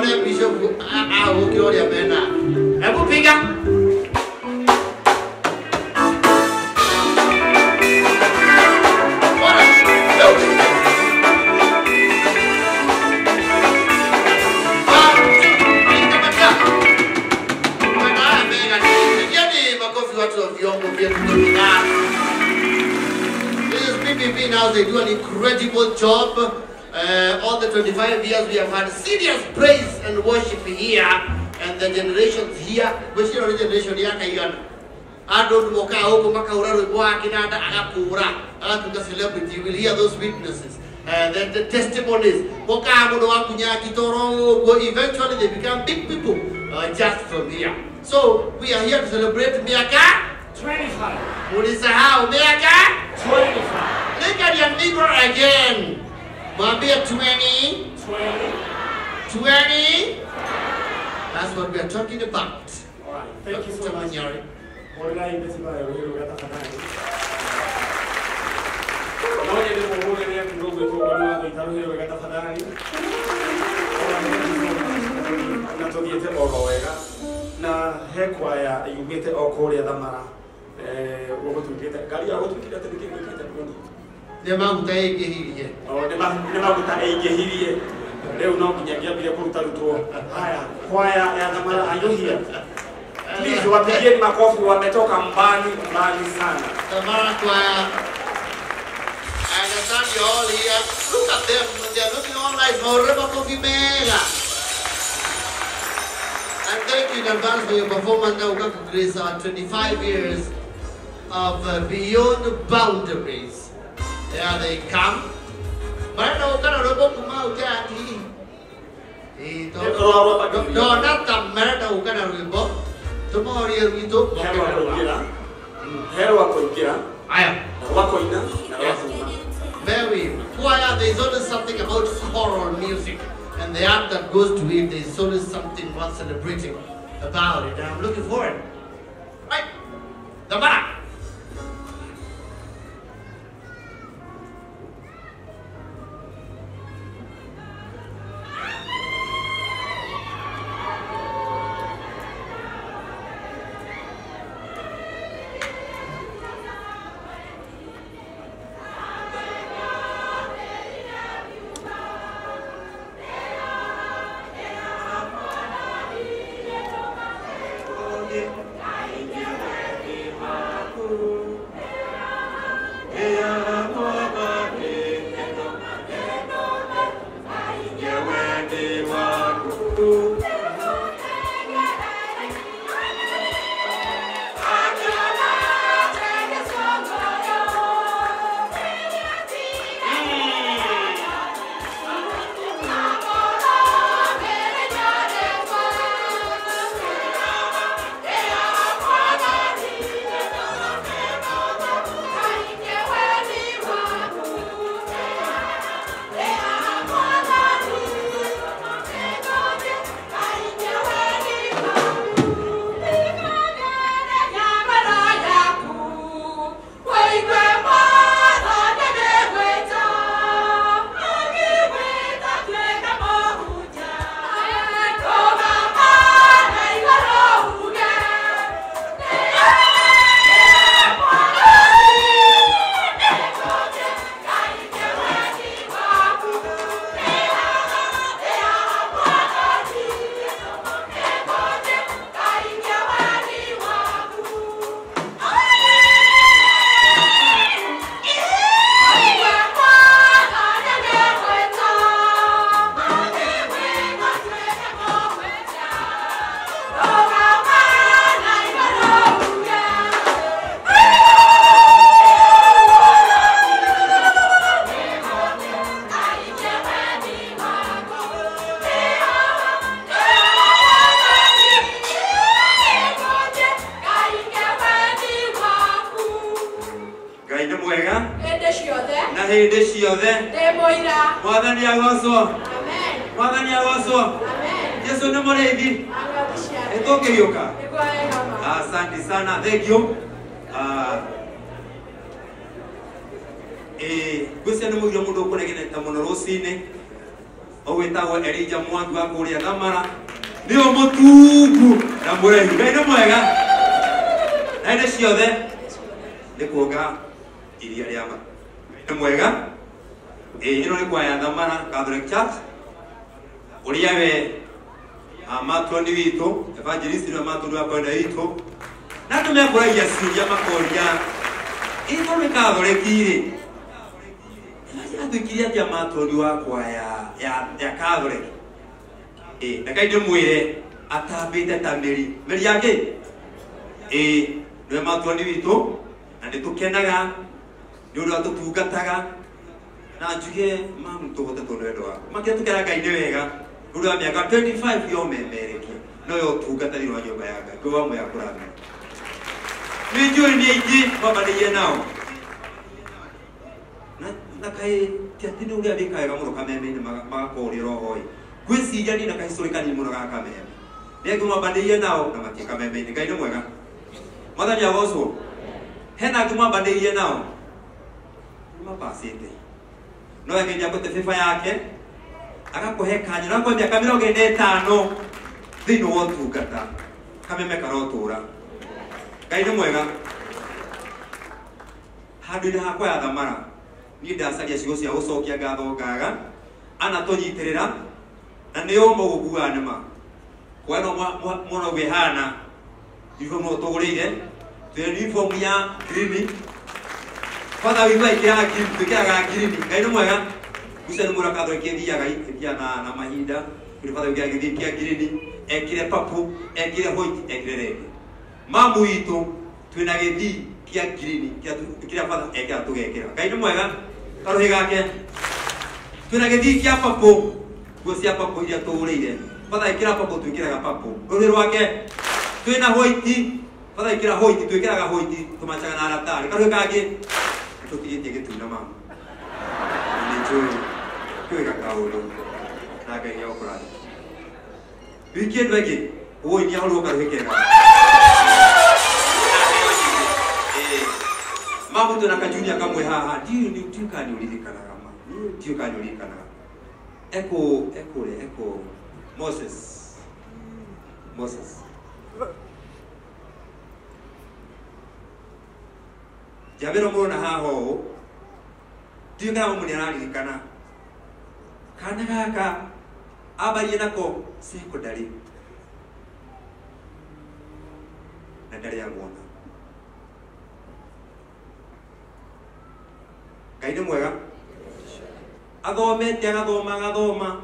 Wone bishop ahũkĩra ũrĩa mena. Hebu piga. Now they do an incredible job. All the 25 years we have had serious praise and worship here, and the generations here, which is generation here, I don't celebrity. You will hear those witnesses, then the testimonies. Eventually they become big people just from here. So we are here to celebrate miaka 25. Ulisahau miaka 25. Look at your neighbor again. Mwambie 20. 20. 20. That's what we are talking about. All right. Thank you so much. Na he kwaya yumite o kuria Thamara gũgũtuĩkĩte ngari ya gũtuĩkire atĩ nĩkĩ gwĩkĩte kuoni nĩ maguta ĩingĩhirie. Nĩ maguta ĩingĩhirie rĩu no nginya ngĩambire kũruta rutwo. Haya, kwaya ya Thamara, are you here? Please wapigieni makofi, wametoka mbali mbali sana. Thamara choir, I understand you're all here. Look at them, they are looking all nice. Maure makofi mega. And thank you in advance for your performance. Now we got to grace our 25 years of Beyond Boundaries. There they come. Very. There's always something about choral music and the art that goes to it. There's always something worth celebrating about it, and I'm looking forward. Right, the back. Asante sana, thank you. Gwĩciria nĩ mũira mũndũ ũkũnegenete mũno rũcinĩ Ũgwĩtagwo Elijah Mwangi wa kũrĩa Thamara. Nĩo mũtungu na mũraihu. Ngai nĩ mwega. Na hĩndĩ ciothe nĩ kuonga iria rĩa ma. Ngai nĩ mwega. Ĩĩ ĩno nĩ kwaya Thamara Catholic Church. Ũrĩa we matoni witũ, evangelist nĩwe matoni wa kwenda witũ. Na andũ mekũragia ciũria makoria, ĩ tondũ nĩ Catholic rĩ, atuĩkire atĩa matoni wa kwaya ya Catholic? Ĩ reke ndĩmwĩre atambĩte ta mĩri. Mĩri ya kĩ? Ĩ nĩwe matoni witũ na nĩtũkenaga nĩ ũndũ atũtungataga na njuge mamu tũhotetwo nĩ wendo waku. Makĩria tũkera Ngai nĩ wega nĩ ũndũ wa mĩaka 25 ya ũmemerekia no yo ũtungata thĩinĩ wa nyũmba ya Ngai. Ngai wa muoyo akũrathime. Nĩ njũĩ nĩ aingĩ mwambanĩirie nao. Na kaĩ ti atĩ nĩ ũrĩa wĩkaga wega mũno kameme-inĩ magakũria roho ĩ. Ngwĩciria niĩ na kahistory kanini mũno ga kameme. Nĩ angĩ mwambanĩirie nao na matirĩ kameme-inĩ. Ngai nĩ mwega. Mwathani agocwo. Hena angĩ mwambanĩirie nao nĩ mapacĩte. No angĩ nĩ akũte bĩba yake agakũhe kanya na kwa mĩaka 45 thĩinĩ wa ũtungata. Kameme karotũra. Ngai nĩ mwega. Handũ-inĩ hakwa ya Thamara niĩ ndacaria ciugo cia gũcokia ngatho ngaga anatũnyitĩrĩra na nĩo mũgũkuaga nĩma kwa ĩno mũno ũguo ĩhana uniform no tũgũrĩire twĩna uniform ya green Father witũ ekĩraga green twĩkĩraga green. Ngai nĩ mwega. Guca nĩ mũra Catholic ĩthiaga ĩthiaga na mahinda. Kũrĩ Father witũ agĩthiĩ kĩa green ekĩre purple ekĩre white ekĩre red. Mamu witũ twĩna gĩthii kĩa green kĩrĩa Father ekĩra tũgekĩra. Ngai nĩ mwega. Karuhĩ gake twĩna gĩthii kĩa purple nguo cia purple iria tũgũrĩire. Father ĩkĩra purple twĩkĩraga purple. Rũhĩ rwake twĩna white. Father ĩkĩra white twĩkĩraga white tũmacaga na aratarĩ. Karuhĩ kangĩ tũtigĩtie gĩtunda mamu. Nĩ njũĩ kwĩ gakaũndũ na Ngai nĩ egũkũrathima. Wiki ĩno ĩngĩ ũĩ nĩ ahũrwo karuhĩ kega. Mamu twĩna kajunia kamwe haha ndiũĩ nĩ ndiũĩ kana nĩ ũririkanaga ma. Ndiũĩ kana nĩ ũririkanaga. Eko eko Moses. Moses. Njambĩro mũrona haha ũũ ndiũĩ kana mamu nĩ araririkana. Kana gaka ambarie nako secondary na ndarĩ amuona. Ngai nĩ mwega. Athomete agathoma agathoma.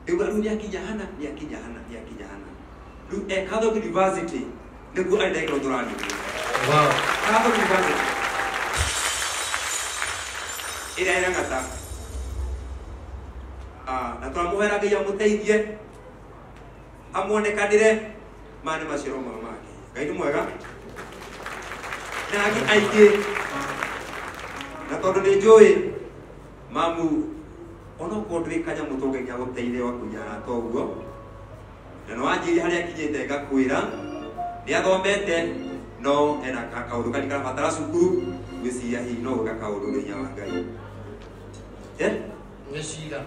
Rĩu nĩ akinya hana nĩ akinya hana nĩ akinya hana. Rĩu e Catholic University nĩkuo arĩ ndagĩka tũrarĩria. Wow. Catholic University ĩrĩa ĩrang'ata. Na tũramũhoera Ngai amũteithie amuonekanĩre maya nĩ maciaro make. Ngai nĩ mwega. Na angĩ aingĩ na tondũ nĩ njũĩ mamu onokorwo ndwĩ kanyamũ tũngĩkia gũteithia wakunyara toguo na no wanjĩrie harĩa akinyĩte ngakwĩra nĩ athomete no ena kaũndũ kanini karabatara cukuru ngwĩciria hihi no gwĩka kaũndũ nĩ hinya wa Ngai. Nĩ cigana?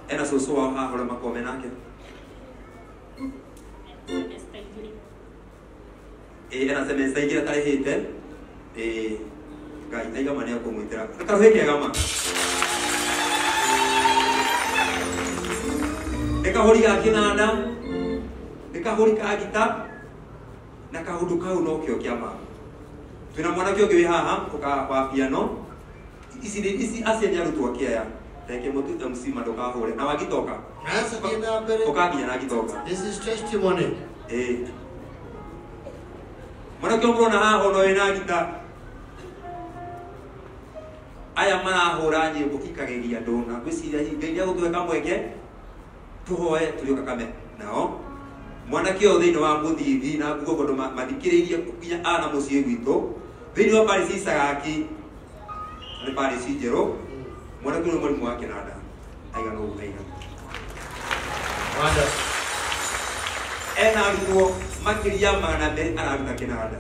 Ena cũcũ wao haha ũrĩa makoragwo me nake. Ĩ ena semester igĩrĩ atarĩhĩte. Ĩ Ngai aigama nĩ ekũmwĩtĩra. Karuhĩ kega ma. Nĩ kahũri ga kĩnanda, nĩ kahũri ka ngita, na kaũndũ kau no kĩo kĩa mama. Twĩna mwanake ũngĩ wĩ haha ũka wa piano. Ici nĩ ici acio nĩ arutwo ake aya. Reke mũtu MC ma ndũkahũre. Na wagitoka. Nacithiĩ na mbere. Ũkakinya na ngitoka. This is testimony. Ĩ. Mwanake ũyũ mũrona haha ono wĩna ngita. Aya marahũra nyĩmbo ikagegia andũ na ngwĩciria hihi Ngai nĩegũtũhe kamweke tũhoe tũrĩũka kame nao. Mwanake ũyũ thĩinĩ wa mũthithi na nguo kũndũ mathikĩrĩirie nginya ana mũciĩ gwitũ thĩinĩ wa parish Icagaki nĩ parish njerũ. Mwanake ũyũ nĩ mwarimũ wa kĩnanda aigana ũguo aigana. Wonderful. Ena arutwo makĩria 200 araruta kĩnanda.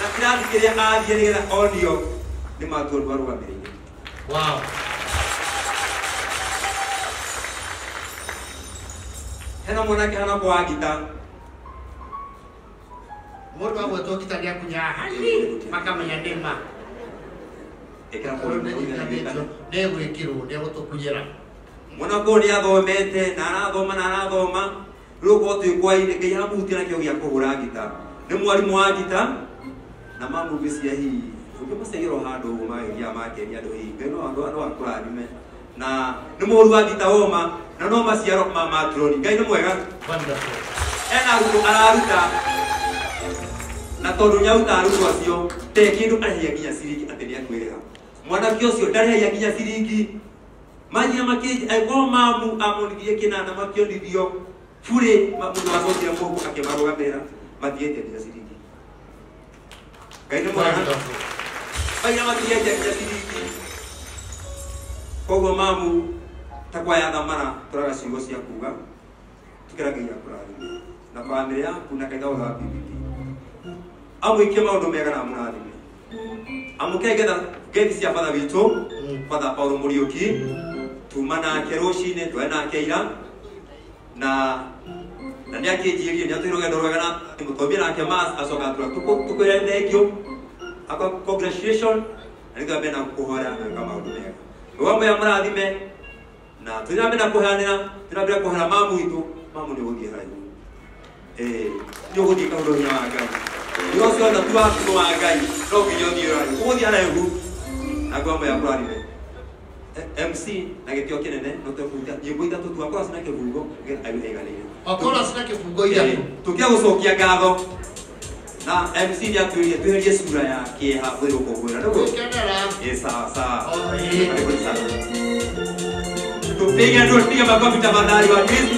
Na kĩrathi kĩrĩa athiĩ nĩgetha onio Nĩ matuo rwarũgamĩrĩire. Wow. Hena mwanake hana kwa ngita. Mũndũ agwetwo ngita nĩ akunyaga hani makamenya nĩ ma. Ĩkĩra mũndũ nĩ gwĩkĩrwo nĩ egũtũkunyĩra. Mwanake ũyũ nĩ athomete na arathoma na arathoma rĩu ũkorwo twĩ kwa-inĩ Ngai aramũhutia na kĩo gĩa kũhũra ngita. Nĩ mwarimũ wa ngita na mamũmbi cia hihi ũngĩmacaigĩrwo handũ ũguo magĩthiaga makenia andũ hihi Ngai no andũ akũrathime na nĩ mũhũri wa ngita woma na no maciaro ma matroni. Ngai nĩ mwega. Wonderful. Ena arutwo araruta na tondũ nĩ aruta arutwo acio te kĩndũ arĩhagia nginya ciringi atĩ nĩ akwĩrĩha. Mwanake ũcio ndarĩhagia nginya ciringi. Manjia makĩnja angĩkorwo mamu amonithirie kĩnanda makĩonithio burĩ mũndũ wacokire mũhuko akĩmarũgamĩrĩra matigĩtie nginya ciringi. Ngai nĩ mwega. Wonderful. Maina matigĩtie nginya ciringi. Koguo mamu ta kwa ya thamara tũraga ciugo cia kuga tukĩra Ngai akũrathime na bamĩrĩ yaku na kanitha wothe wa PPP. Amwĩkie maũndũ mega na amũrathime. Amũkĩre ngetha ngethi cia batha witũ batha Paulo Mũriũki tuma nake rũcinĩ twarĩ nake ira na nĩ akĩnjĩrire nĩ atwĩre rũgendo rwega na mũtwambie nake mass acoka atwĩra tũkwĩre thengiũ akwa congratulation na nĩ twambie na kũhoera na gwĩka maũndũ mega. Rũgambo ya mũrathime na tũthiĩ na mbere na kũheanĩra tũthiĩ na mbere kũhera mamu witũ mamu nĩ ũgũthiĩ haraihu. Nĩ ũgũthiĩ kaũndũ hinya wa Ngai. Nĩ ũcio wothe tu waku wa Ngai no nginya ũthiĩ haraihu. Ũgũthiĩ haraihu na ngwamba ya kũrathime. MC na gĩtĩo kĩnene no twekũruta nyĩmbo ithatũ tu akorwo cina kĩbungo nĩgetha aigue aiganĩire. Okorwo cina kĩbungo ithatũ. Tũkĩaga gũcokia ngatho na MC nĩ atwĩrire tweherie cura ya kĩeha gũthiĩ gũkũngũĩra nĩguo? Gũkenera. Sawa sawa. Oh, ĩĩ. Karibuni sana. Tupige nduru, tupige makofi tafadhali wa Kristo.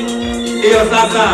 Hiyo sasa.